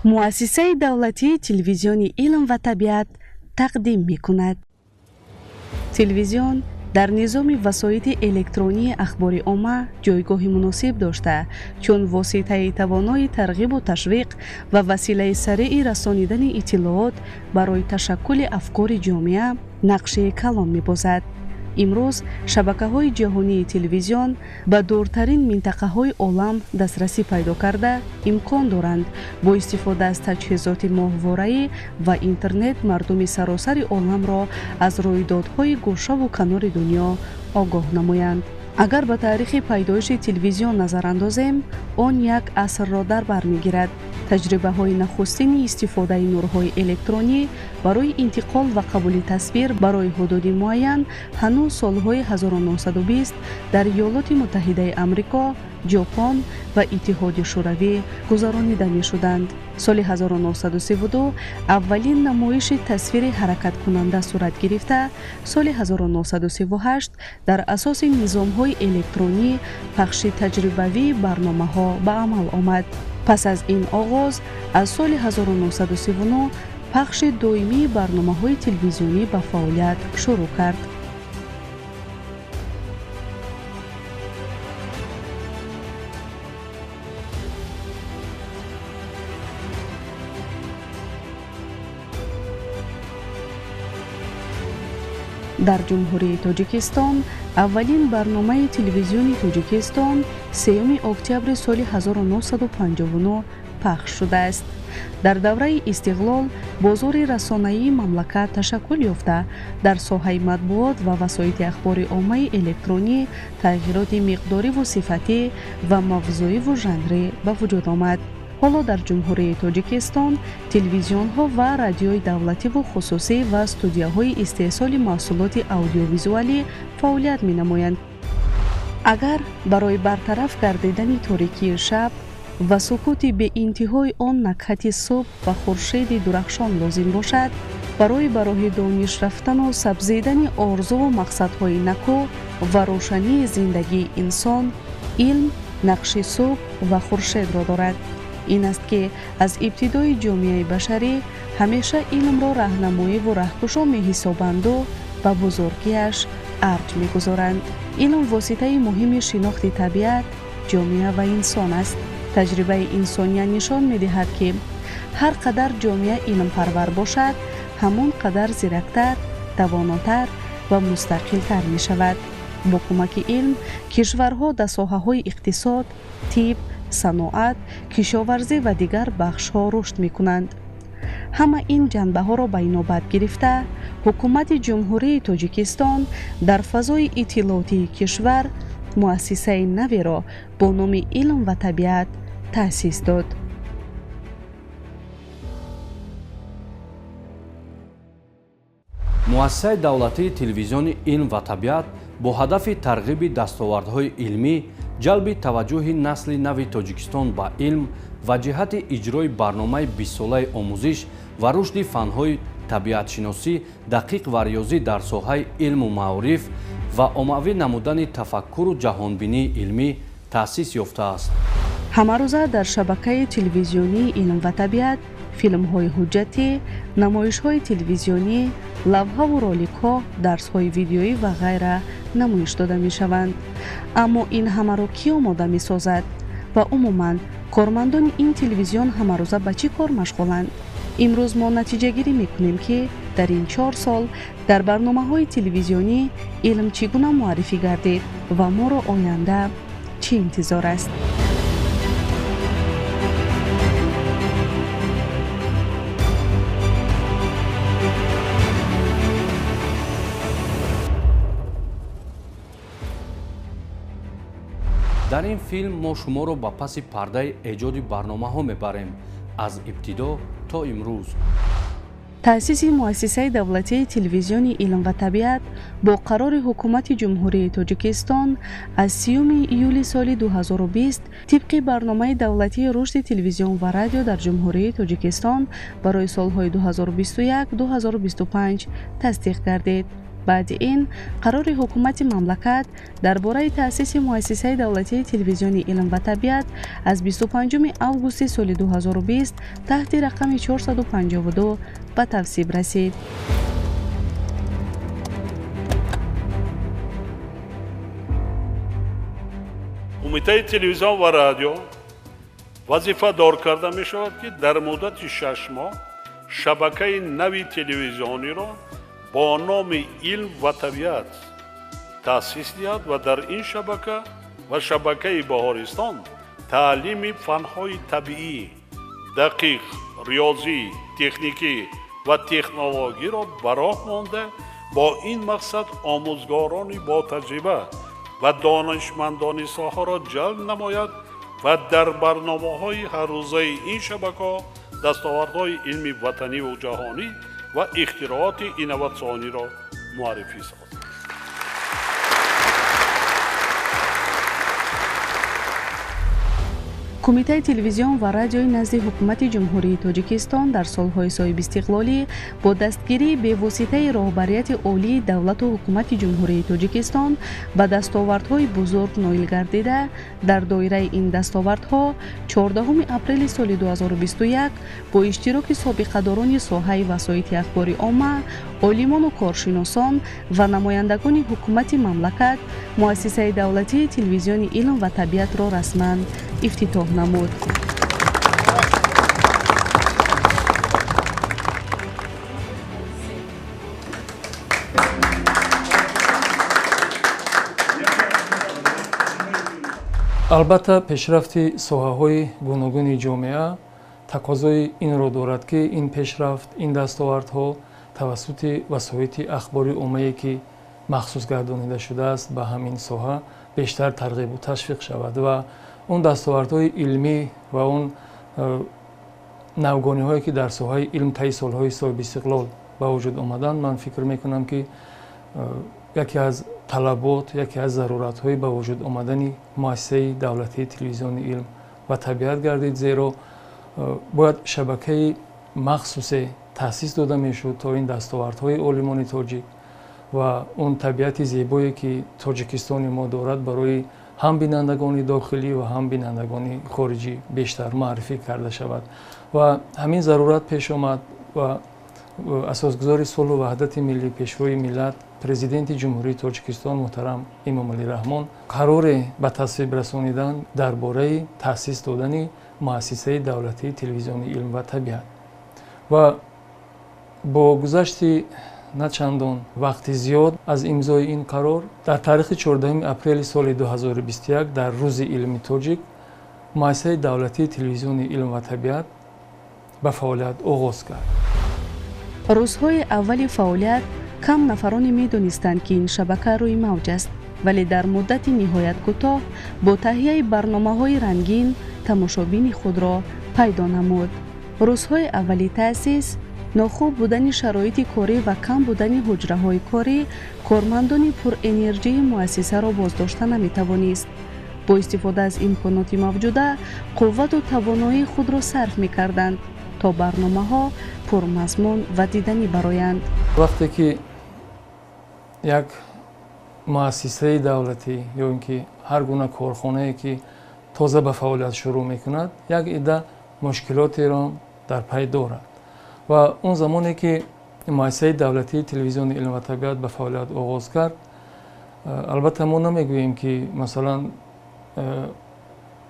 Муассисаи давлатии телевизиони илм ва табиат тақдим мекунад. Телевизион дар низоми васоити электронии ахбори омма ҷойгоҳи муносиб дошта, чун воситаи тавонои тарғибу ташвиқ ва василаи сариъи расонидани иттилоот барои ташаккули афкори ҷомеа нақши калон мебозад. Имрӯз шабакаҳои ҷаҳонии телевизион ба дуртарин минтақаҳои олам дастрасӣ пайдо карда, имкон доранд бо истифода аз таҷҳизоти моҳвораӣ ва интернет мардуми саросари оламро аз рӯйдодҳои гӯшаву канори дунё огоҳ намоянд. Агар ба таърихи пайдоиши телевизион назар андозем, он як асрро дар бар мегирад. Таҷрибаҳои нахустини истифодаи нурҳои электронӣ барои интиқол ва қабули тасвир барои ҳудуди муайян ҳанӯз солҳои 1920 дар Иёлоти Муттаҳидаи Амрико, Ҷопон ва Иттиҳоди Шӯравӣ гузаронида мешуданд. Соли 1932 аввалин намоиши тасвири ҳаракаткунанда сурат гирифта, соли 1938 дар асоси низомҳои электронӣ пахши таҷрибавии барномаҳо ба амал омад. Пас аз ин оғоз аз соли 1939 пахши доимии барномаҳои телевизионӣ ба фаъолият шурӯъ кард. Дар Ҷумҳурии Тоҷикистон аввалин барномаи телевизиони Тоҷикистон 3 октябри соли 1959 пахш шудааст. Дар давраи истиқлол бозори расонаии мамлакат ташаккул ёфта, дар соҳаи матбуот ва васоити ахбори оммаи электронӣ тағйироти миқдориву сифатӣ ва мавзӯиву жанрӣ ба вуҷуд омад. Ҳоло дар Ҷумҳурии Тоҷикистон телевизионҳо ва радиои давлативу хусусӣ ва студияҳои истеҳсоли маҳсулоти аудиовизуалӣ фаъолият менамоянд. Агар барои бартараф гардидани торикии шаб ва сукути беинтиҳои он накҳати субҳ ва хуршеди дурахшон лозим бошад, барои ба роҳи дониш рафтану сабзидани орзуву мақсадҳои накӯ ва рӯшании зиндагии инсон, илм нақши субҳ ва хуршедро дорад. Ин аст ки аз ибтидои ҷомеаи башарӣ ҳамеша илмро раҳнамоиву раҳкушо меҳисобанду ба бузургиаш арҷ мегузоранд. Илм воситаи муҳими шинохти табиат, ҷомеа ва инсон аст. Таҷрибаи инсония нишон медиҳад, ки ҳар қадар ҷомеа илмпарвар бошад, ҳамон қадар зирактар, тавонотар ва мустақилтар мешавад. Бо кӯмаки илм кишварҳо дар соҳаҳои иқтисод, тиб, саноат, кишоварзӣ ва дигар бахшҳо рушд мекунанд. Ҳама ин ҷанбаҳоро ба инобат гирифта, ҳукумати Ҷумҳурии Тоҷикистон дар фазои иттилоотии кишвар муассисаи наверо бо номи илм ва табиат таъсис дод. Муассисаи давлатии телевизиони илм ва табиат бо ҳадафи тарғиби дастовардҳои илмӣ, ҷалби таваҷҷӯҳи насли нави Тоҷикистон ба илм ва ҷиҳати иҷрои барномаи бистсолаи омӯзиш ва рушди фанҳои табиатшиносӣ, дақиқ ва риёзӣ дар соҳаи илму маориф ва оммавӣ намудани тафаккуру ҷаҳонбинии илмӣ таъсис ёфтааст. Ҳамарӯза дар шабакаи телевизионии илм ва табиат филмҳои ҳуҷҷатӣ, намоишҳои телевизионӣ, лавҳаву роликҳо, дарсҳои видеоӣ ва ғайра намоиш дода мешаванд. Аммо ин ҳамаро кӣ омода месозад? Ва умуман кормандони ин телевизион ҳамарӯза ба чӣ кор машғуланд? Имрӯз мо натиҷагирӣ мекунем, ки дар ин 4 сол дар барномаҳои телевизионӣ илм чӣ гуна муаррифӣ гардид ва моро оянда чӣ интизор аст. Дар ин филм мо шуморо ба паси пардаи эҷоди барномаҳо мебарем аз ибтидо то имрӯз. Таъсиси муассисаи давлатии телевизиони илм ва табиат бо қарори ҳукумати Ҷумҳурии Тоҷикистон аз 30 июли соли 2020 тибқи барномаи давлатии рушди телевизион ва радио дар Ҷумҳурии Тоҷикистон барои солҳои 2021-2025 тасдиқ гардид. Баъди ин қарори ҳукумати мамлакат дар бораи таъсиси муассисаи давлатии телевизиони илм ва табиат аз 25 августи соли 2020 таҳти рақами 452 ба тавсиб расид. Кумитаи телевизион ва радио вазифадор карда мешавад, ки дар муддати 6 моҳ шабакаи нави телевизиониро бо номи илм ва табиат таъсис диҳад ва дар ин шабака ва шабакаи Баҳористон таълими фанҳои табиӣ, дақиқ, риёзӣ, техникӣ ва технологиро ба роҳ монда, бо ин мақсад омӯзгорони ботаҷриба ва донишмандони соҳаро ҷалб намояд ва дар барномаҳои ҳаррӯзаи ин шабакаҳо дастовардҳои илми ватаниву ҷаҳонӣ ва ихтирооти инноватсиониро муаррифӣ созад. Кумитаи телевизион ва радиои назди ҳукумати Ҷумҳурии Тоҷикистон дар солҳои соҳибистиқлолӣ бо дастгирии бевоситаи роҳбарияти олии давлату ҳукумати Ҷумҳурии Тоҷикистон ба дастовардҳои бузург ноил гардида, дар доираи ин дастовардҳо 14 апрели соли 2021 бо иштироки собиқадорони соҳаи васоити ахбори омма, олимону коршиносон ва намояндагони ҳукумати мамлакат муассисаи давлатии телевизиони илм ва табиатро расман ифтитоҳ намуд. Албатта, пешрафти соҳаҳои гуногуни ҷомеа тақозои инро дорад, ки ин пешрафт, ин дастовардҳо тавассути васоити ахбори оммае, ки махсус гардонида шудааст ба ҳамин соҳа, бештар тарғибу ташвиқ шавад ва он дастовардҳои илмӣ ва он навгониҳое, ки дар соҳаи илм таи солҳои соҳибистиқлол ба вуҷуд омаданд, ман фикр мекунам, ки яке аз талабот, яке аз заруратҳои ба вуҷуд омадани муассисаи давлатии телевизиони илм ва табиат гардид, зеро бояд шабакаи махсусе таъсис дода мешуд, то ин дастовардҳои олимони тоҷик ва он табиати зебое, ки Тоҷикистони мо дорад, барои ҳам бинандагони дохилӣ ва ҳам бинандагони хориҷӣ бештар муаррифӣ карда шавад. Ва ҳамин зарурат пеш омад ва асосгузори сулҳу ваҳдати миллӣ, пешвои миллат, президенти Ҷумҳурии Тоҷикистон муҳтарам Эмомалӣ Раҳмон қароре ба тасвиб расонидан дар бораи таъсис додани муассисаи давлатии телевизиони илм ва табиат. Ва бо гузашти на чандон вақти зиёд аз имзои ин қарор, дар таърихи 14 апрели соли 2021, дар рӯзи илми тоҷик, муассисаи давлатии телевизиони илм ва табиат ба фаъолият оғоз кард. Рӯзҳои аввали фаъолият кам нафароне медонистанд, ки ин шабака рӯи мавҷ аст, вале дар муддати ниҳоят кӯтоҳ бо таҳияи барномаҳои рангин тамошобини худро пайдо намуд. Рӯзҳои аввали таъсис нохуб будани шароити корӣ ва кам будани ҳуҷраҳои корӣ кормандони пурэнерҷии муассисаро боздошта наметавонист. Бо истифода аз имконоти мавҷуда қуввату тавоноии худро сарф мекарданд, то барномаҳо пурмазмун ва диданӣ бароянд. Вақте ки як муассисаи давлатӣ ё ин ки ҳар гуна корхонае, ки тоза ба фаъолият шурӯъ мекунад, як идда мушкилотеро дар пай дорад. Ва он замоне, ки муассисаи давлатии телевизиони илм ва табиат ба фаъолият оғоз кард, албатта мо намегӯем, ки масалан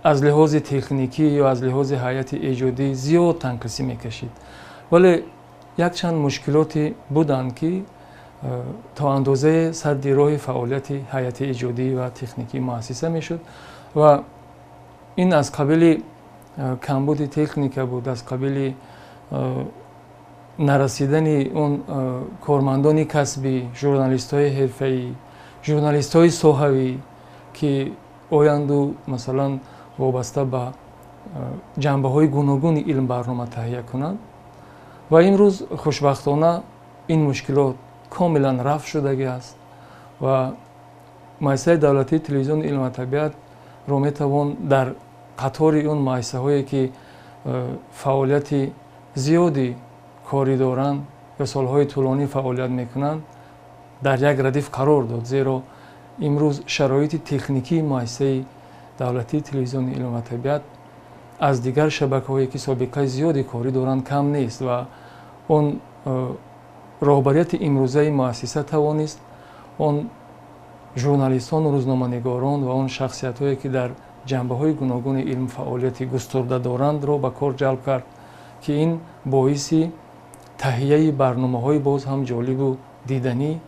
аз лиҳози техникӣ ё аз лиҳози ҳайати эҷодӣ зиёд танқисӣ мекашид, вале якчанд мушкилоте буданд, ки то андозае садди роҳи фаъолияти ҳайати эҷодӣ ва техникии муассиса мешуд. Ва ин аз қабили камбуди техника буд, аз қабили нарасидани он кормандони касбӣ, журналистҳои ҳирфаӣ, журналистҳои соҳавӣ, ки оянду масалан вобаста ба ҷанбаҳои гуногуни илм барнома таҳия кунанд. Ва имрӯз хушбахтона ин мушкилот комилан рафъ шудагӣ аст ва муассисаи давлатии телевизиони илм ва табиатро метавон дар қатори он муассисаҳое, ки фаъолияти зиёди корӣ доранд ё солҳои тӯлонӣ фаъолият мекунанд, Дар як радиф қарор дод, зеро имрӯз шароити техникии муассисаи давлатии телевизиони илм ва табиат аз дигар шабакаҳое, ки собиқаи зиёди корӣ доранд, кам нест ва он роҳбарияти имрӯзаи муассиса тавонист он журналистону рӯзноманигорон ва он шахсиятҳое, ки дар ҷанбаҳои гуногуни илм фаъолияти густурда дорандро ба кор ҷалб кард, ки ин боиси таҳияи барномаҳои боз ҳам ҷолибу диданӣ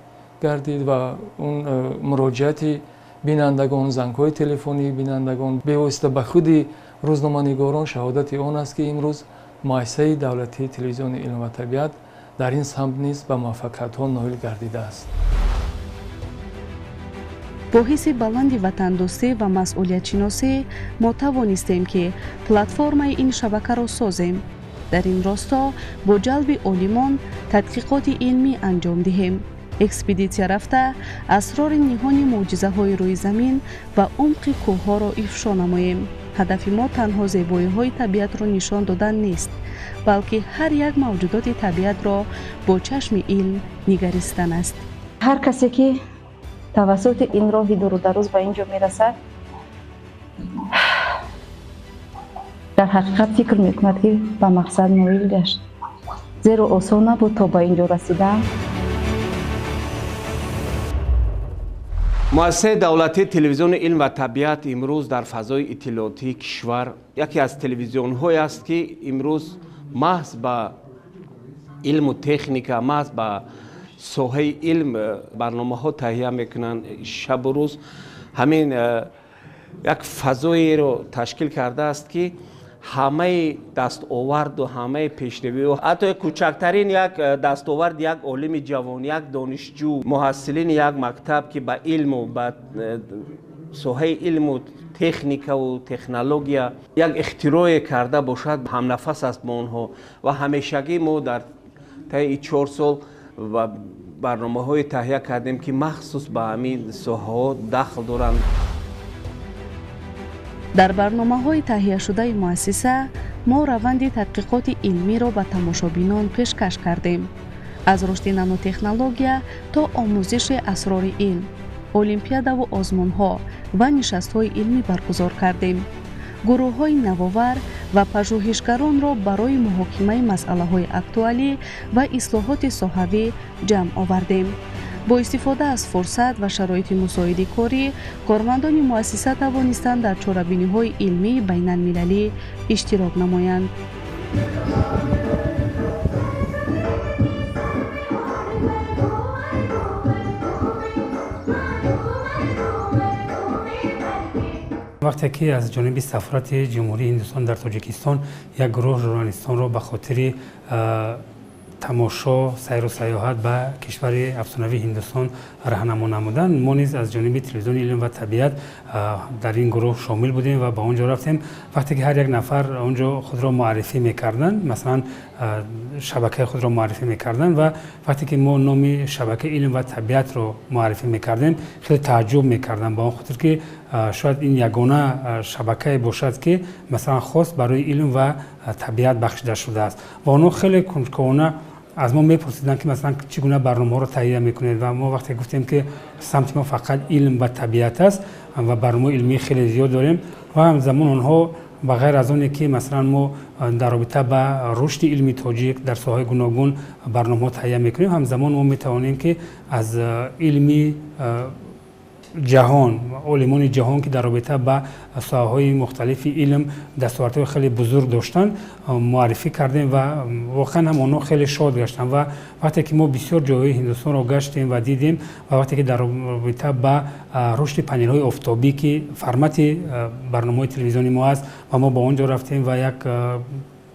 гардид ва он муроҷиати бинандагон, зангҳои телефонии бинандагон бевосита ба худи рӯзноманигорон шаҳодати он аст, ки имрӯз муассисаи давлатии телевизиони илм ва табиат дар ин самт низ ба муваффақиятҳо ноил гардидааст. Бо ҳисси баланди ватандӯстӣ ва масъулиятшиносӣ мо тавонистем, ки платформаи ин шабакаро созем. Дар ин росто бо ҷалби олимон тадқиқоти илмӣ анҷом диҳем, экспедитсия рафта, асрори ниҳони мӯъҷизаҳои рӯи замин ва умқи кӯҳҳоро ифшо намоем. Ҳадафи мо танҳо зебоиҳои табиатро нишон додан нест, балки ҳар як мавҷудоти табиатро бо чашми илм нигаристан аст. Ҳар касе, ки тавассути ин роҳи дурудароз ба ин ҷо мерасад, дар ҳақиқат фикр мекунад, ки ба мақсад ноил гашт, зеро осон набуд то ба ин ҷо расидан. Муассисаи давлатии телевизиони илм ва табиат имрӯз дар фазои иттилоотии кишвар яке аз телевизионҳое аст, ки имрӯз маҳз ба илму техника, маҳз ба соҳаи илм барномаҳо таҳия мекунанд. Шабу рӯз ҳамин як фазоеро ташкил кардааст, ки ҳамаи дастоварду ҳамаи пешравиҳо, ҳатто кӯчактарин як дастовард як олими ҷавон, як донишҷӯ, муҳассилини як мактаб, ки ба илму ба соҳаи илму техникаву технология як ихтирое карда бошад, ҳамнафас аст бо онҳо. Ва ҳамешагӣ мо дар таи 4 сол ва барномаҳое таҳия кардем, ки махсус ба ҳамин соҳаҳо дахл доранд. Дар барномаҳои таҳияшудаи муассиса мо раванди тадқиқоти илмиро ба тамошобинон пешкаш кардем, аз рушди нанотехнология то омӯзиши асрори илм, олимпиадаву озмунҳо ва нишастҳои илмӣ баргузор кардем. Гурӯҳҳои навовар ва пажӯҳишгаронро барои муҳокимаи масъалаҳои актуалӣ ва ислоҳоти соҳавӣ ҷамъ овардем. Бо истифода аз фурсат ва шароити мусоиди корӣ, кормандони муассиса тавонистанд дар чорабиниҳои илмии байналмилалӣ иштирок намоянд. Вақте ки аз ҷониби сафорати Ҷумҳурии Ҳиндустон дар Тоҷикистон як гурӯҳ журналистонро ба хотири тамошо, сайру сайёҳат ба кишвари афсонавии Ҳиндустон раҳнамо намуданд, мо низ аз ҷониби телевизиони илм ва табиат дар ин гурӯҳ шомил будем ва ба он ҷо рафтем. Вақте ки ҳар як нафар он ҷо худро муаррифӣ мекарданд, масалан, шабакаи худро муаррифӣ мекарданд, ва вақте ки мо номи шабакаи илм ва табиатро муаррифӣ мекардем, хеле тааҷҷуб мекарданд, ба он хотир ки шояд ин ягона шабакае бошад, ки масалан хос барои илм ва табиат бахшида шудааст. Ва онҳо хеле кунҷковона аз мо мепурсиданд, ки масалан чӣ гуна барномаҳоро таҳия мекунед. Ва мо вақте гуфтем, ки самти мо фақат илм ва табиат аст ва барномаи илмии хеле зиёд дорем, ва ҳамзамон онҳо ба ғайр аз оне ки масалан мо дар робита ба рушди илми тоҷик дар соҳаҳои гуногун барномаҳо таҳия мекунем, ҳамзамон мо метавонем, ки аз илми ҷаҳон, олимони ҷаҳон, ки дар робита ба соҳаҳои мухталифи илм дастовардҳои хеле бузург доштанд, муаррифӣ кардем. Ва воқеан ҳам онҳо хеле шод гаштанд. Ва вақте ки мо бисёр ҷойҳои Ҳиндустонро гаштем ва дидем, ва вақте ки дар робита ба рушди панелҳои офтобӣ, ки формати барномаҳои телевизиони мо аст, ва мо ба он ҷо рафтем, ва як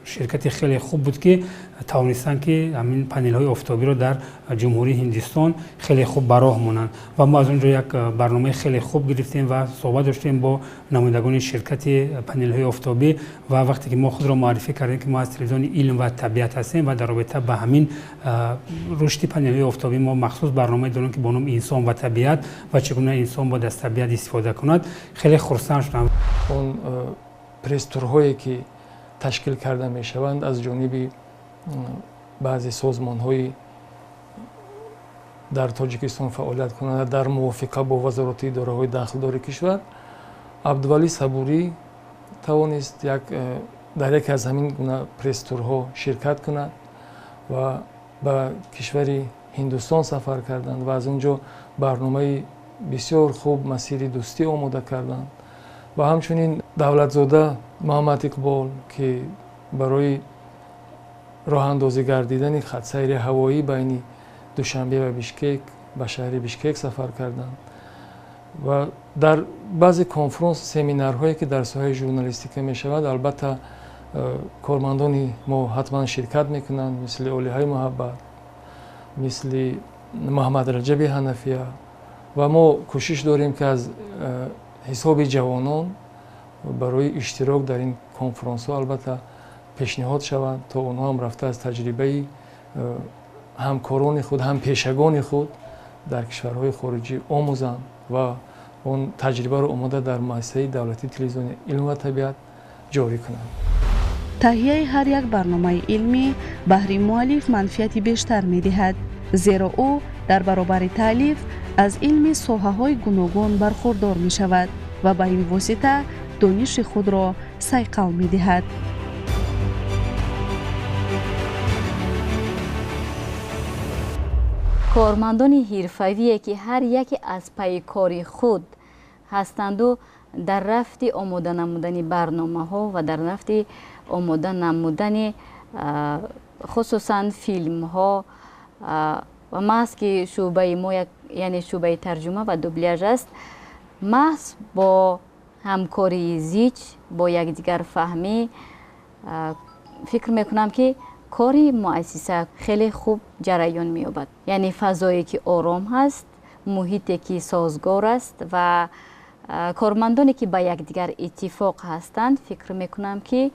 ширкати хеле хуб буд, ки тавонистанд, ки ҳамин панелҳои офтобиро дар Ҷумҳурии Ҳиндистон хеле хуб ба роҳ монанд. Ва мо аз он ҷо як барномаи хеле хуб гирифтем ва суҳбат доштем бо намояндагони ширкати панелҳои офтобӣ. Ва вақте ки мо худро муаррифӣ кардем, ки мо аз телевизиони илм ва табиат ҳастем ва дар робита ба ҳамин рушди панелҳои офтобӣ мо махсус барномае дорем, ки бо номи «Инсон ва табиат» ва чӣ гуна инсон бояд аз табиат истифода кунад, хеле хурсанд шудам. Он пресс-турҳое, ки ташкил карда мешаванд аз ҷониби баъзе созмонҳои Дар Тоҷикистон фаъолият кунанд, дар мувофиқа бо вазорати идораҳои дахлдори кишвар Абдувалӣ Сабурӣ тавонист дар яке аз ҳамин гуна пресс-турҳо ширкат кунад ва ба кишвари Ҳиндустон сафар карданд ва аз он ҷо барномаи бисёр хуб масири дӯстӣ омода карданд. Ва ҳамчунин Давлатзода Муҳаммад Иқбол, ки барои роҳандозӣ гардидани хатсайри ҳавоӣ байни Душанбе ва Бишкек ба шаҳри Бишкек сафар карданд ва дар баъзе конфронс семинарҳое, ки дар соҳаи журналистика мешавад, албатта кормандони мо ҳатман ширкат мекунанд, мисли Олиҳаи Муҳаббат, мисли Муҳаммад Раҷаби Ҳанафия. Ва мо кӯшиш дорем, ки аз ҳисоби ҷавонон барои иштирок дар ин конфронсҳо албатта пешниҳод шаванд, то онҳо ҳам рафта аз таҷрибаи ҳамкорони худ, ҳампешагони худ дар кишварҳои хориҷӣ омӯзанд ва он таҷрибаро омода дар муассисаи давлатии телевизиони илм ва табиат ҷорӣ кунанд. Таҳияи ҳар як барномаи илмӣ баҳри муаллиф манфиати бештар медиҳад, зеро ӯ дар баробари таълиф аз илми соҳаҳои гуногун бархурдор мешавад ва ба ин восита дониши худро сайқал медиҳад. Кормандони ҳирфавие, ки ҳар яке аз пайи кори худ ҳастанду дар рафти омода намудани барномаҳо ва дар рафти омода намудани хусусан филмҳо ва маҳз ки шӯъбаи мо, яъне шӯъбаи тарҷума ва дубляж аст, маҳз бо ҳамкории зич, бо якдигарфаҳмӣ фикр мекунам, ки кори муассиса хеле хуб ҷараён меёбад. Яъне фазое ки ором ҳаст, муҳите ки созгор аст ва кормандоне ки ба якдигар иттифоқ ҳастанд, фикр мекунам, ки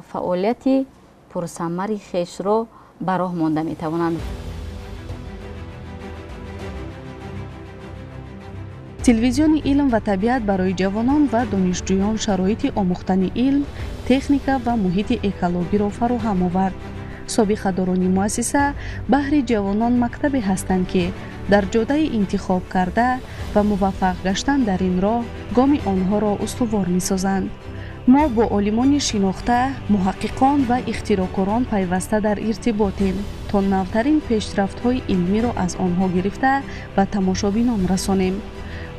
фаъолияти пурсамари хешро ба роҳ монда метавонанд. Телевизиони илм ва табиат барои ҷавонон ва донишҷӯён шароити омӯхтани илм, техника ва муҳити экологиро фароҳам овард. Собиқадорони муассиса баҳри ҷавонон мактабе ҳастанд, ки дар ҷодаи интихоб карда ва муваффақ гаштан дар ин роҳ гоми онҳоро устувор месозанд. Мо бо олимони шинохта, муҳаққиқон ва ихтироъкорон пайваста дар иртиботем, то навтарин пешрафтҳои илмиро аз онҳо гирифта ба тамошобинон расонем.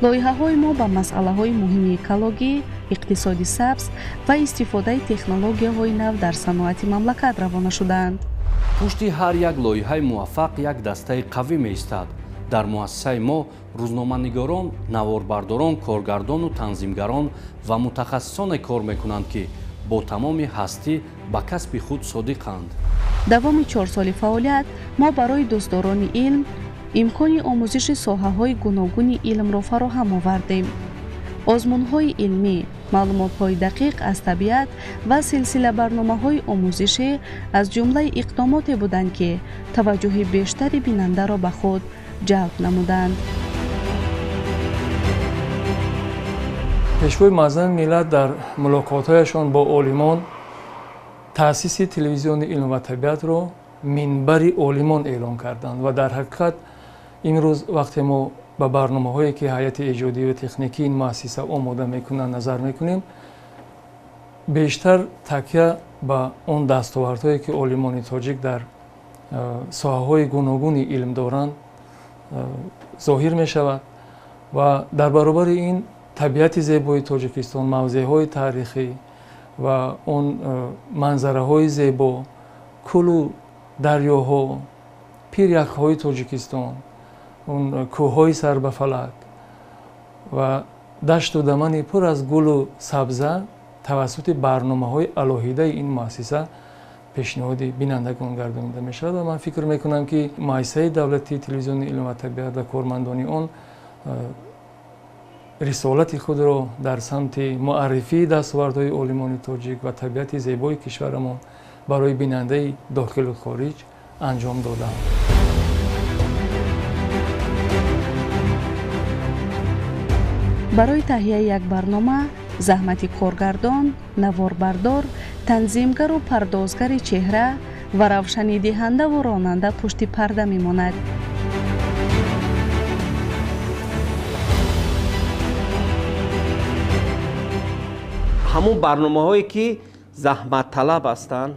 Лоиҳаҳои мо ба масъалаҳои муҳими экологӣ, иқтисоди сабз ва истифодаи технологияҳои нав дар саноати мамлакат равона шудаанд. Пушти ҳар як лоиҳаи муваффақ як дастаи қавӣ меистад. Дар муассисаи мо рӯзноманигорон, наворбардорон, коргардону танзимгарон ва мутахассисоне кор мекунанд, ки бо тамоми ҳастӣ ба касби худ содиқанд. Давоми 4 соли фаъолият мо барои дӯстдорони илм имкони омӯзиши соҳаҳои гуногуни илмро фароҳам овардем. Озмунҳои илмӣ, маълумотҳои дақиқ аз табиат ва силсила барномаҳои омӯзишӣ аз ҷумлаи иқдомоте буданд, ки таваҷҷӯҳи бештари бинандаро ба худ ҷалб намуданд. Пешвои муаззами миллат дар мулоқотҳояшон бо олимон таъсиси телевизиони илм ва табиатро минбари олимон эълон карданд ва дар ҳақиқат имрӯз вақте мо ба барномаҳое, ки ҳайати эҷодӣ ва техникии ин муассиса омода мекунанд, назар мекунем, бештар такя ба он дастовардҳое, ки олимони тоҷик дар соҳаҳои гуногуни илм доранд, зоҳир мешавад ва дар баробари ин табиати зебои Тоҷикистон, мавзеъҳои таърихӣ ва он манзараҳои зебо, кӯлу дарёҳо, пиряхҳои Тоҷикистон, он кӯҳҳои сарбафалак ва дашту дамани пур аз гулу сабза тавассути барномаҳои алоҳидаи ин муассиса пешниҳоди бинандагон гардонида мешавад. Ва ман фикр мекунам, ки муассисаи давлатии телевизиони илм ва табиат ва кормандони он рисолати худро дар самти муаррифии дастовардҳои олимони тоҷик ва табиати зебои кишварамон барои бинандаи дохилу хориҷ анҷом доданд. Барои таҳияи як барнома заҳмати коргардон, наворбардор, танзимгару пардозгари чеҳра ва равшанидиҳандаву ронанда пушти парда мемонад. Ҳамон барномаҳое ки заҳматталаб ҳастанд,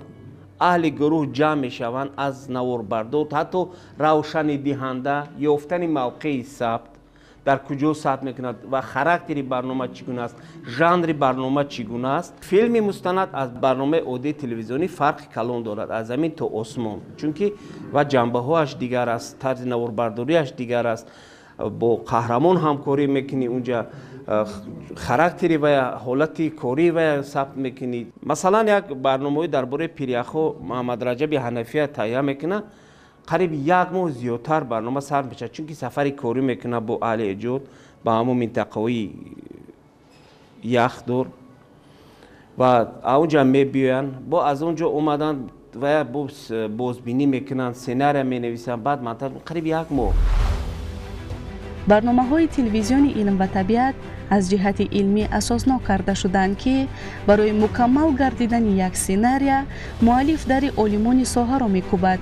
аҳли гурӯҳ ҷамъ мешаванд, аз наворбардор ҳатто равшанидиҳанда, ёфтани мавқеи сабт, дар куҷо сабт мекунад ва характери барнома чӣ гуна аст, жанри барнома чӣ гуна аст. Филми мустанад аз барномаи оддии телевизионӣ фарқи калон дорад, аз замин то осмон, чунки ва ҷанбаҳоаш дигар аст, тарзи наворбардориаш дигар аст, бо қаҳрамон ҳамкорӣ мекунӣ, унҷа характери ва ҳолати корӣ ва сабт мекунӣ. Масалан, як барномаи дар бораи пиряхҳо Муҳаммадраҷаби Ҳанафия таҳия мекунад, қариб як моҳ зиёдтар барнома сар мешавад, чунки сафари корӣ мекунад бо аҳли эҷод ба ҳамон минтақаҳои яхдор ва аунҷа мебиёянд, бо аз он ҷо омадан ва бозбинӣ мекунанд, сценария менависанд, баъд монтаж, қариб як моҳ. Барномаҳои телевизиони илм ва табиат аз ҷиҳати илмӣ асоснок карда шуданд, ки барои мукаммал гардидани як сценария муаллиф дари олимони соҳаро мекӯбад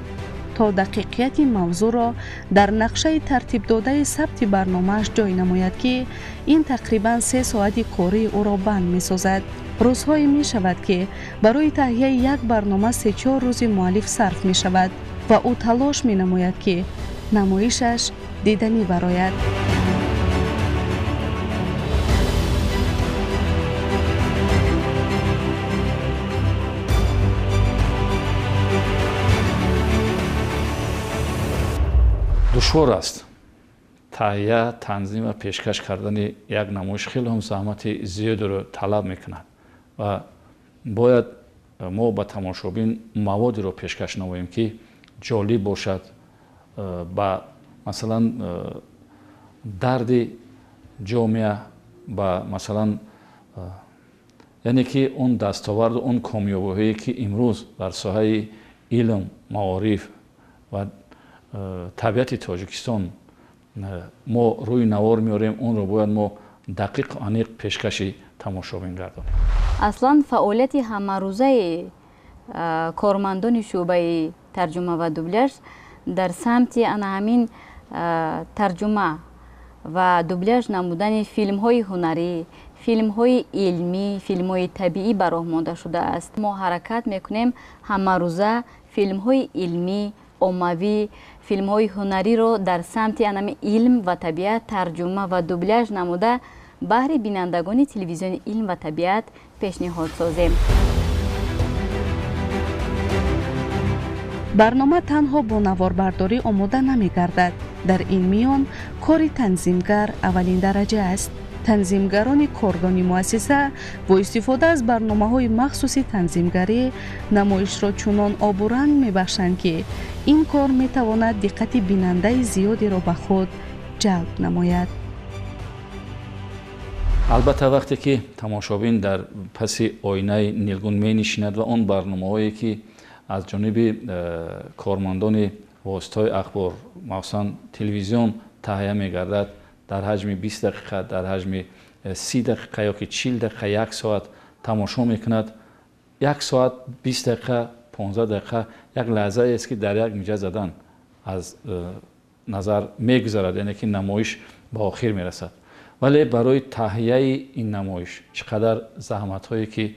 то дақиқияти мавзӯъро дар нақшаи тартибдодаи сабти барномааш ҷой намояд, ки ин тақрибан 3 соати кории ӯро банд месозад. Рӯзҳое мешавад, ки барои таҳияи як барнома 3-4 рӯзи муаллиф сарф мешавад ва ӯ талош менамояд, ки намоишаш диданӣ барояд. Душвор аст таҳия, танзим ва пешкаш кардани як намоиш, хеле ҳам заҳмати зиёдеро талаб мекунад ва бояд мо ба тамошобин маводеро пешкаш намоем, ки ҷолиб бошад, ба масалан дарди ҷомеа, ба масалан яъне ки он дастоварду он комёбиҳое ки имрӯз дар соҳаи илм, маориф ва табиати Тоҷикистон мо рӯи навор меорем, онро бояд мо дақиқу аниқ пешкаши тамошобин гардонем. Аслан фаъолияти ҳамарӯзаи кормандони шӯъбаи тарҷума ва дубляж дар самти ана ҳамин тарҷума ва дубляж намудани филмҳои ҳунарӣ, филмҳои илмӣ, филмҳои табиӣ ба роҳ монда шудааст. Мо ҳаракат мекунем ҳамарӯза филмҳои илмӣ, оммавӣ, филмҳои ҳунариро дар самти анами илм ва табиат тарҷума ва дубляж намуда баҳри бинандагони телевизиони илм ва табиат пешниҳод созем. Барнома танҳо бо наворбардорӣ омода намегардад. Дар ин миён кори танзимгар аввалин дараҷа аст. Танзимгарони кордони муассиса бо истифода аз барномаҳои махсуси танзимгарӣ намоишро чунон обуранг мебахшанд, ки ин кор метавонад диққати бинандаи зиёдеро ба худ ҷалб намояд. Албатта, вақте ки тамошобин дар паси оинаи нилгун менишинад ва он барномаҳое ки аз ҷониби кормандони воситаҳои ахбор, махсусан телевизион таҳия мегардад, дар ҳаҷми 20 дақиқа, дар ҳаҷми 30 дақиқа ё ки 40 дақиқа, як соат тамошо мекунад. Як соат 20 дақиқа, 15 дақиқа як лаҳзаест, ки дар як миҷа задан аз назар мегузарад, яъне ки намоиш ба охир мерасад. Вале барои таҳияи ин намоиш чӣ қадар заҳматҳое ки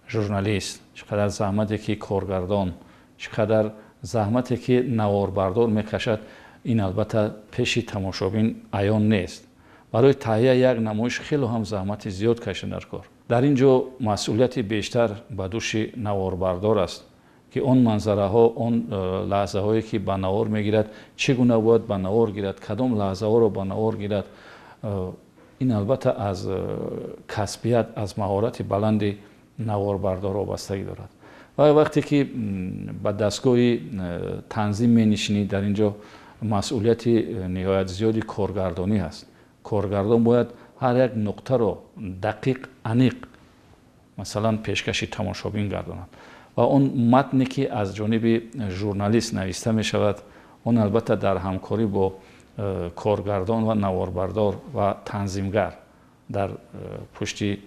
журналист, чӣ қадар заҳмате ки коргардон, чӣ қадар заҳмате ки наворбардор мекашад, ин албатта пеши тамошобин аён нест. Барои таҳия як намоиш хеле ҳам заҳмати зиёд кашида дар кор. Дар ин ҷо масъулияти бештар ба дӯши наворбардор аст, ки он манзараҳо, он лаҳзаҳое ки ба навор мегирад, чӣ гуна бояд ба навор гирад, кадом лаҳзаҳоро ба навор гирад, ин албатта аз касбият, аз маҳорати баланди наворбардор вобастагӣ дорад. Ва вақте ки ба дастгоҳи танзим менишинӣ, дар ин ҷо масъулияти ниҳоят зиёди коргардонӣ ҳаст. Коргардон бояд ҳар як нуқтаро дақиқ, аниқ масалан пешкаши тамошобин гардонад ва он матне ки аз ҷониби журналист нависта мешавад, он албатта дар ҳамкорӣ бо коргардон ва наворбардор ва танзимгар дар пушти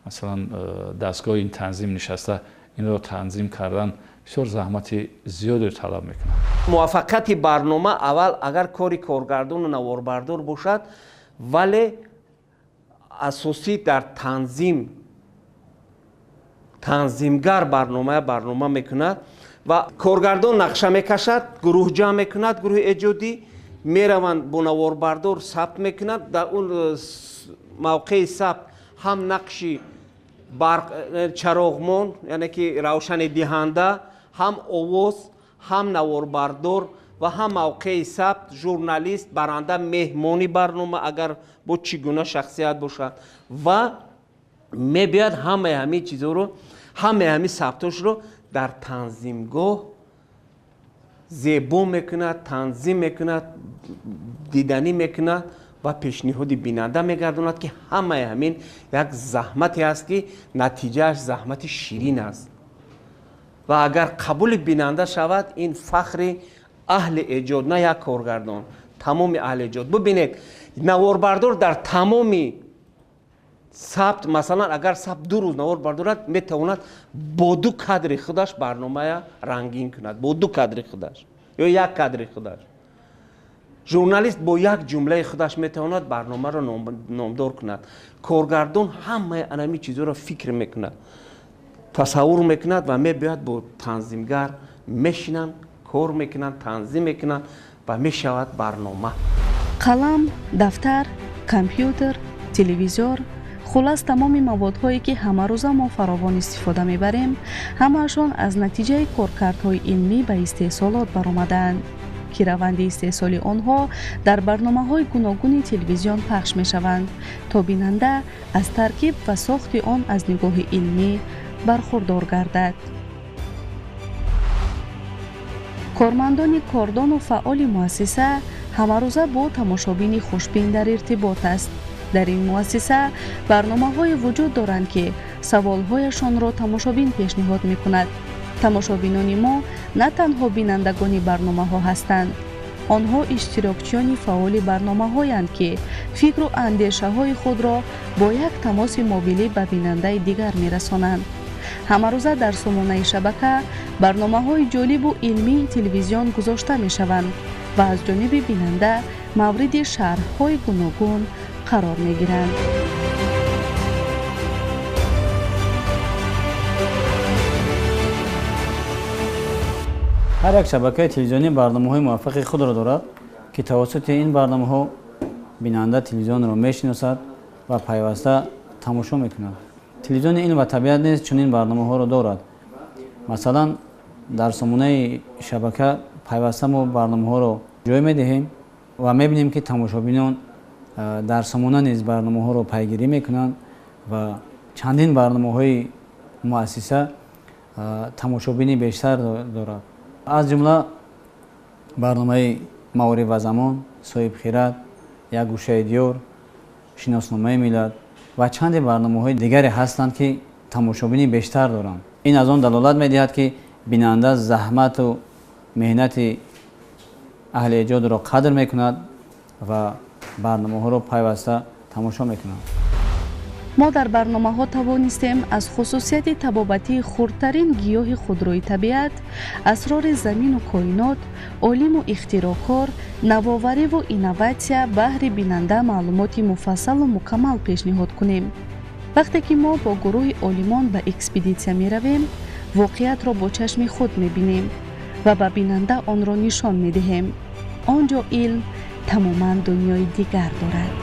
масалан дастгоҳи ин танзим нишаста инро танзим кардан бисёр заҳмати зиёдеро талаб мекунад. Муваффақияти барнома аввал агар кори коргардону наворбардор бошад, вале асосӣ дар танзим Танзимгар барнома мекунад ва коргардон нақша мекашад, гурӯҳ ҷамъ мекунад, гурӯҳи эҷодӣ мераванд, бо наворбардор сабт мекунад. Дар он мавқеи сабт ҳам нақши барқ, чароғмон, яъне ки равшани диҳанда, ҳам овоз, ҳам наворбардор ва ҳам мавқеи сабт, журналист, баранда, меҳмони барнома, агар бо чӣ гуна шахсият бошад, ва мебиёяд ҳамаи ҳамин чизҳоро, ҳамаи ҳамин сабтошро дар танзимгоҳ зебо мекунад, танзим мекунад, диданӣ мекунад ва пешниҳоди бинанда мегардонад, ки ҳамаи ҳамин як заҳмате аст, ки натиҷааш заҳмати ширин аст. Ва агар қабули бинанда шавад, ин фахри аҳли эҷод, на як коргардон, тамоми аҳли эҷод. Бубинед, наворбардор дар тамоми сабт, масалан, агар сабт 2 рӯз навор бардорад, метавонад бо 2 кадри худаш барномая рангин кунад, бо 2 кадри худаш ё 1 кадри худаш. Журналист бо як ҷумлаи худаш метавонад барномаро номдор кунад. Коргардон ҳамаи анами чизҳоро фикр мекунад, тасаввур мекунад ва мебиёяд бо танзимгар мешинанд, кор мекунанд, танзим мекунанд ва мешавад барнома. Қалам, дафтар, компютер, телевизор, хулас тамоми маводҳое ки ҳамарӯза мо фаровон истифода мебарем, ҳамаашон аз натиҷаи коркардҳои илмӣ ба истеҳсолот баромадаанд, ки раванди истеҳсоли онҳо дар барномаҳои гуногуни телевизион пахш мешаванд, то бинанда аз таркиб ва сохти он аз нигоҳи илмӣ бархурдор гардад. Кормандони кордону фаъоли муассиса ҳамарӯза бо тамошобини хушбин дар иртибот аст. Дар ин муассиса барномаҳое вуҷуд доранд, ки саволҳояшонро тамошобин пешниҳод мекунад. Тамошобинони мо на танҳо бинандагони барномаҳо ҳастанд, онҳо иштирокчиёни фаъоли барномаҳоянд, ки фикру андешаҳои худро бо як тамоси мобилӣ ба бинандаи дигар мерасонанд. Ҳамарӯза дар сомонаи шабака барномаҳои ҷолибу илмии телевизион гузошта мешаванд ва аз ҷониби бинанда мавриди шарҳҳои гуногун қарор мегиранд. Ҳар як шабакаи телевизионӣ барномаҳои муваффақи худро дорад, ки тавассути ин барномаҳо бинанда телевизионро мешиносад ва пайваста тамошо мекунад. Телевизиони илм ва табиат низ чунин барномаҳоро дорад. Масалан, дар сомонаи шабака пайваста мо барномаҳоро ҷой медиҳем ва мебинем, ки тамошобинон дар сомона низ барномаҳоро пайгирӣ мекунанд ва чандин барномаҳои муассиса тамошобини бештар дорад. Аз ҷумла барномаи маориф ва замон, соҳибхират, як гӯшаи диёр, шиносномаи миллат ва чанде барномаҳои дигаре ҳастанд, ки тамошобини бештар доранд. Ин аз он далолат медиҳад, ки бинанда заҳмату меҳнати аҳли эҷодро қадр мекунад ва барномаҳоро пайваста тамошо мекунад. Мо дар барномаҳо тавонистем аз хусусияти табобатии хурдтарин гиёҳи худрои табиат, асрори замину коинот, олиму ихтироъкор, навовариву инноватсия баҳри бинанда маълумоти муфассалу мукаммал пешниҳод кунем. Вақте ки мо бо гурӯҳи олимон ба экспедитсия меравем, воқеатро бо чашми худ мебинем ва ба бинанда онро нишон медиҳем. Он ҷо илм тамоман дунёи дигар дорад.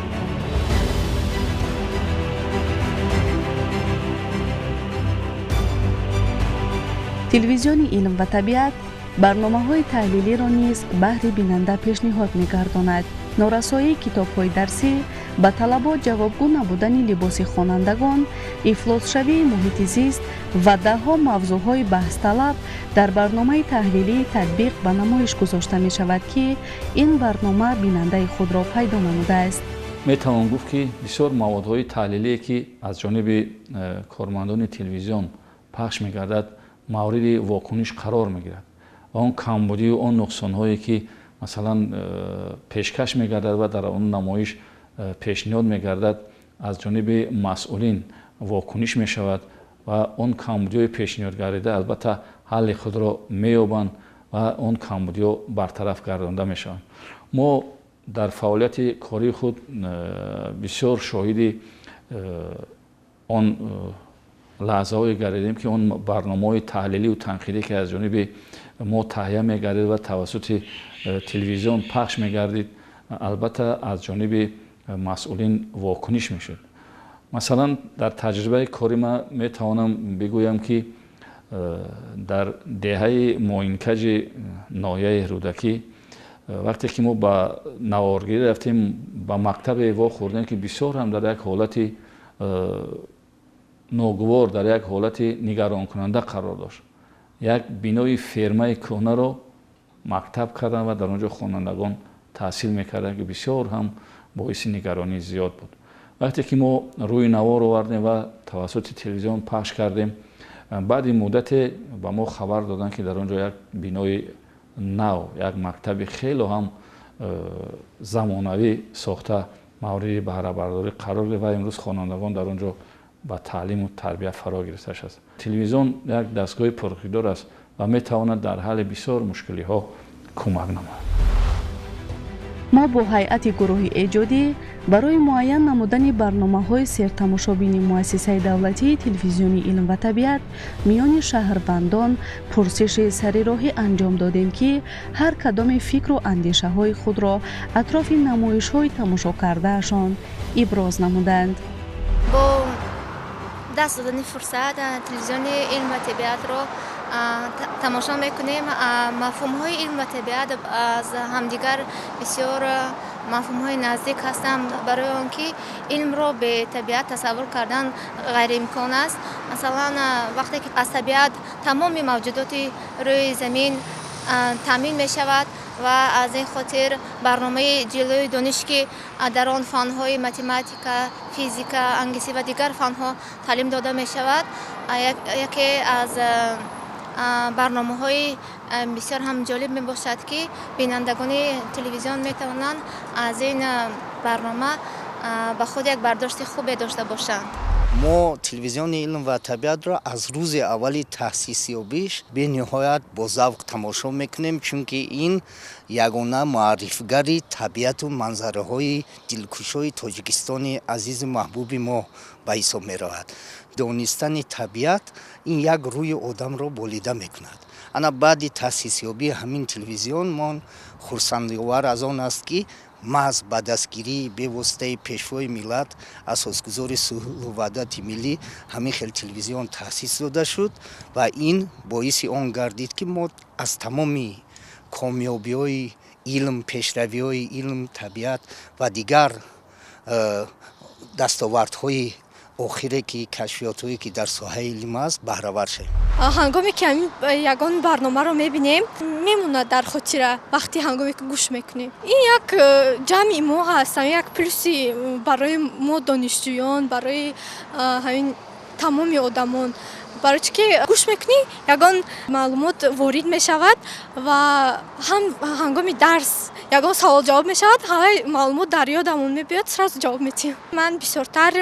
Телевизиони илм ва табиат барномаҳои таҳлилиро низ баҳри бинанда пешниҳод мегардонад. Норасоии китобҳои дарсӣ, ба талабот ҷавобгӯ набудани либоси хонандагон, ифлосшавии муҳити зист ва даҳҳо мавзӯъҳои баҳсталаб дар барномаи таҳлилии татбиқ ба намоиш гузошта мешавад, ки ин барнома бинандаи худро пайдо намудааст. Метавон гуфт, ки бисёр маводҳои таҳлилие, ки аз ҷониби кормандони телевизион пахш мегардад, мавриди вокуниш қарор мегирад ва он камбудию он нуқсонҳое, ки масалан пешкаш мегардад ва дар он намоиш пешниҳод мегардад, аз ҷониби масъулин вокуниш мешавад ва он камбудиҳои пешниҳодгардида албатта ҳалли худро меёбанд ва он камбудиҳо бартараф гардонда мешаванд. Мо дар фаъолияти кории худ бисёр шоҳиди он Лаҳзаҳое гардидем, ки он барномаҳои таҳлилию танқидӣ, ки аз ҷониби мо таҳия мегардид ва тавассути телевизион пахш мегардид, албатта аз ҷониби масъулин вокуниш мешуд. Масалан, дар таҷрибаи кори ман метавонам бигӯям, ки дар деҳаи Моинкаҷи ноҳияи Рӯдакӣ, вақте ки мо ба наворгирӣ рафтем, ба мактабе вохӯрдем, ки бисёр ҳам дар як ҳолати ногувор, дар як ҳолати нигаронкунанда қарор дошт. Як бинои фермаи кӯҳнаро мактаб карданд ва дар он ҷо хонандагон таҳсил мекарданд, ки бисёр ҳам боиси нигаронии зиёд буд. Вақте ки мо рӯи навор овардем ва тавассути телевизион пахш кардем, баъди муддате ба мо хабар доданд, ки дар он ҷо як бинои нав, як мактаби хело ҳам замонавӣ сохта, мавриди баҳрабардорӣ қарор гирифт ва имрӯз хонандагон дар он ҷо ба таълиму тарбия фаро гирифта шудааст. Телевизион як дастгоҳи пурқуддор аст ва метавонад дар ҳалли бисёр мушкилиҳо кӯмак намояд. Мо бо ҳайати гурӯҳи эҷодӣ барои муайян намудани барномаҳои сертамошобини муассисаи давлатии телевизиони илм ва табиат миёни шаҳрвандон пурсиши сарироҳӣ анҷом додем, ки ҳар кадоми фикру андешаҳои худро атрофи намоишҳои тамошокардаашон иброз намуданд. Бо даст додани фурсат телевизиони илм ва табиатро тамошо мекунем. Мафҳумҳои илм ва табиат аз ҳамдигар бисёр мафҳумҳои наздик ҳастанд, барои он ки илмро бе табиат тасаввур кардан ғайриимкон аст. Масалан, вақте ки аз табиат тамоми мавҷудоти рӯи замин таъмин мешавад ва аз ин хотир барномаи ҷилои дониш, ки дар он фанҳои математика, физика, англисӣ ва дигар фанҳо таълим дода мешавад, яке аз барномаҳои бисёр ҳам ҷолиб мебошад, ки бинандагони телевизион метавонанд аз ин барнома ба худ як бардошти хубе дошта бошанд. Мо телевизиони илм ва табиатро аз рӯзи аввали таъсисёбиш бениҳоят бо завқ тамошо мекунем, чунки ин ягона муаррифгари табиату манзараҳои дилкушои Тоҷикистони азизу маҳбуби мо ба ҳисоб меравад. Донистани табиат ин як рӯи одамро болида мекунад. Ана баъди таъсисёбии ҳамин телевизион мо хурсандиовар аз он аст, ки маҳз ба дастгирии бевоситаи Пешвои миллат, асосгузори сулҳу ваҳдати миллӣ, ҳамин хел телевизион таъсис дода шуд ва ин боиси он гардид, ки мо аз тамоми комёбиҳои илм, пешравиҳои илм, табиат ва дигар дастовардҳои охире, ки кашфиётҳое, ки дар соҳаи илм аст, баҳравар шавем. Ҳангоме ки ҳамин ягон барномаро мебинем, мемонад дар хотира. Вақти ҳангоме ки гӯш мекунем, ин як ҷамъи мо ҳаст, як плюси барои мо донишҷӯён, барои ҳамин тамоми одамон, барои чӣ ки гӯш мекунӣ, ягон маълумот ворид мешавад ва ҳам ҳангоми дарс ягон савол ҷавоб мешавад, ҳамаи маълумот дар ёдамон мебиёд, сразу ҷавоб медиҳем. Ман бисёртар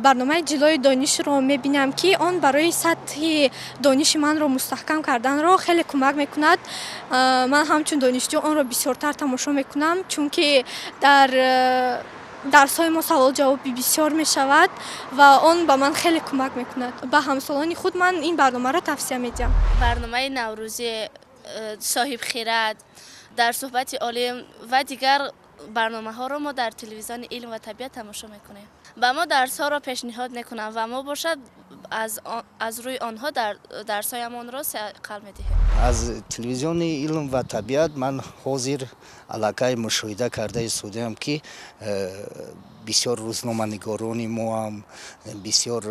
барномаи ҷилои донишро мебинам, ки он барои сатҳи дониши манро мустаҳкам карданро хеле кӯмак мекунад. Ман ҳамчун донишҷӯ онро бисёртар тамошо мекунам, чунки дар дарсҳои мо савол ҷавоби бисёр мешавад ва он ба ман хеле кӯмак мекунад. Ба ҳамсолони худ ман ин барномаро тавсия медиҳам. Барномаи наврӯзӣ, соҳибхират, дар суҳбати олим ва дигар барномаҳоро мо дар телевизиони илм ва табиат тамошо мекунем. Ба мо дарсҳоро пешниҳод мекунанд ва мо бошад аз рӯи онҳо дарсҳоямонро қал медиҳем. Аз телевизиони илм ва табиат ман ҳозир аллакай мушоҳида карда истодаам, ки бисёр рӯзноманигорони мо ҳам бисёр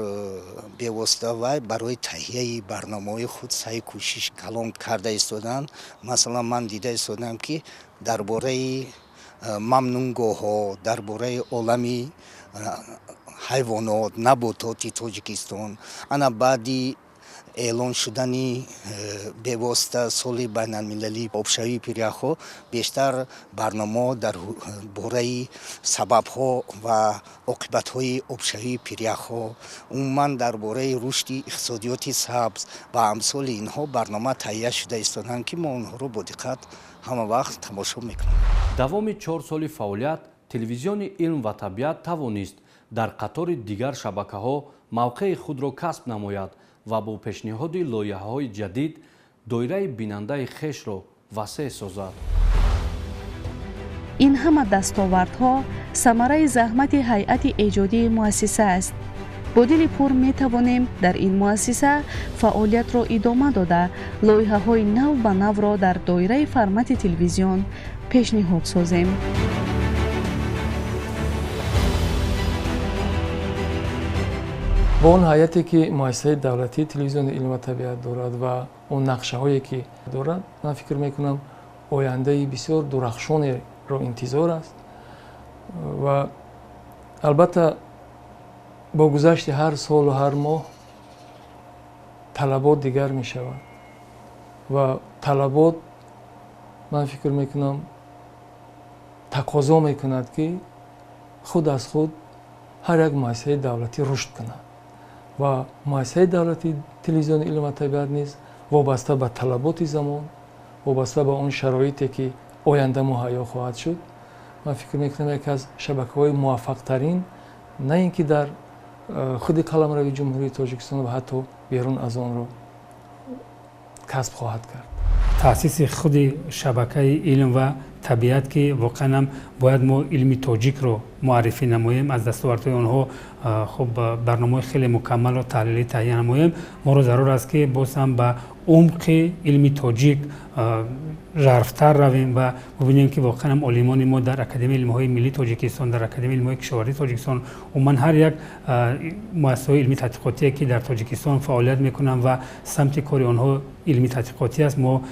бевосита вай барои таҳияи барномаҳои худ саъй кӯшиш калон карда истодаанд. Масалан, ман дида истодаам, ки дар бораи мамнунгоҳҳо, дар бораи олами ҳайвонот, набототи Тоҷикистон, ана баъди эълон шудани бевосита соли байналмилалии обшавии пиряхҳо, бештар барномаҳо дар бораи сабабҳо ва оқибатҳои обшавии пиряхҳо, умуман дар бораи рушди иқтисодиёти сабз ва амсоли инҳо барнома таҳия шуда истоданд, ки мо онҳоро бо диққат ҳама вақт тамошо мекунем. Давоми 4 соли фаъолият телевизиони илм ва табиат тавонист Дар қатори дигар шабакаҳо мавқеи худро касб намояд ва бо пешниҳоди лоиҳаҳои ҷадид доираи бинандаи хешро васеъ созад. Ин ҳама дастовардҳо самараи заҳмати ҳайати эҷодии муассиса аст. Бо дили пур метавонем дар ин муассиса фаъолиятро идома дода, лоиҳаҳои нав ба навро дар доираи формати телевизион пешниҳод созем. Бо он ҳайате ки муассисаи давлатии телевизиони илм ва табиат дорад ва он нақшаҳое ки дорад, ман фикр мекунам, ояндаи бисёр дурахшонеро интизор аст ва албатта бо гузашти ҳар солу ҳар моҳ талабот дигар мешавад ва талабот, ман фикр мекунам, тақозо мекунад, ки худ аз худ ҳар як муассисаи давлатӣ рушд кунад ва муассисаи давлатии телевизиони илм ва табиат низ вобаста ба талаботи замон, вобаста ба он шароите ки оянда муҳайё хоҳад шуд, ман фикр мекунам, яке аз шабакаҳои муваффақтарин на ин ки дар худи қаламрави Ҷумҳурии Тоҷикистон ва ҳатто берун аз онро касб хоҳад кард. Таъсиси худи шабакаи илм ва табиат, ки воқеан ҳам бояд мо илми тоҷикро муаррифӣ намоем, аз дастовардҳои онҳо хуб барномаҳои хеле мукаммалро таҳлилӣ таҳия намоем, моро зарур аст, ки боз ҳам ба умқи илми тоҷик жарфтар равем ва бубинем, ки воқеан ҳам олимони мо дар Академияи илмҳои миллии Тоҷикистон, дар Академияи илмҳои кишоварзии Тоҷикистон, умуман ҳар як муассисаҳои илмии тадқиқотие, ки дар Тоҷикистон фаъолият мекунанд ва самти кори онҳо илмии тадқиқотӣ аст, мо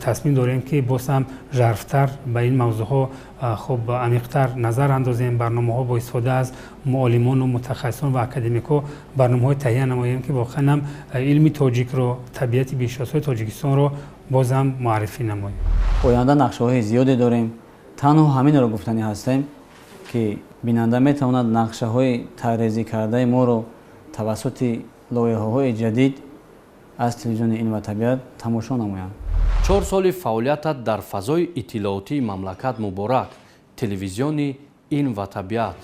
тасмим дорем, ки боз ҳам жарфтар ба ин мавзӯъҳо хуб амиқтар назар андозем, барномаҳо бо истифода аз муолимону мутахассисон ва академикҳо барномаҳои таҳия намоем, ки воқеан ҳам илми тоҷикро, табиати бешиносҳои Тоҷикистонро боз ҳам муаррифӣ намоем. Оянда нақшаҳои зиёде дорем. Танҳо ҳаминро гуфтанӣ ҳастем, ки бинанда метавонад нақшаҳои тарҳрезӣ кардаи моро тавассути лоиҳаҳои ҷадид аз телевизиони илм ва табиат тамошо намоянд. 4 соли фаъолиятат дар фазои иттилоотии мамлакат муборак, телевизиони илм ва табиат.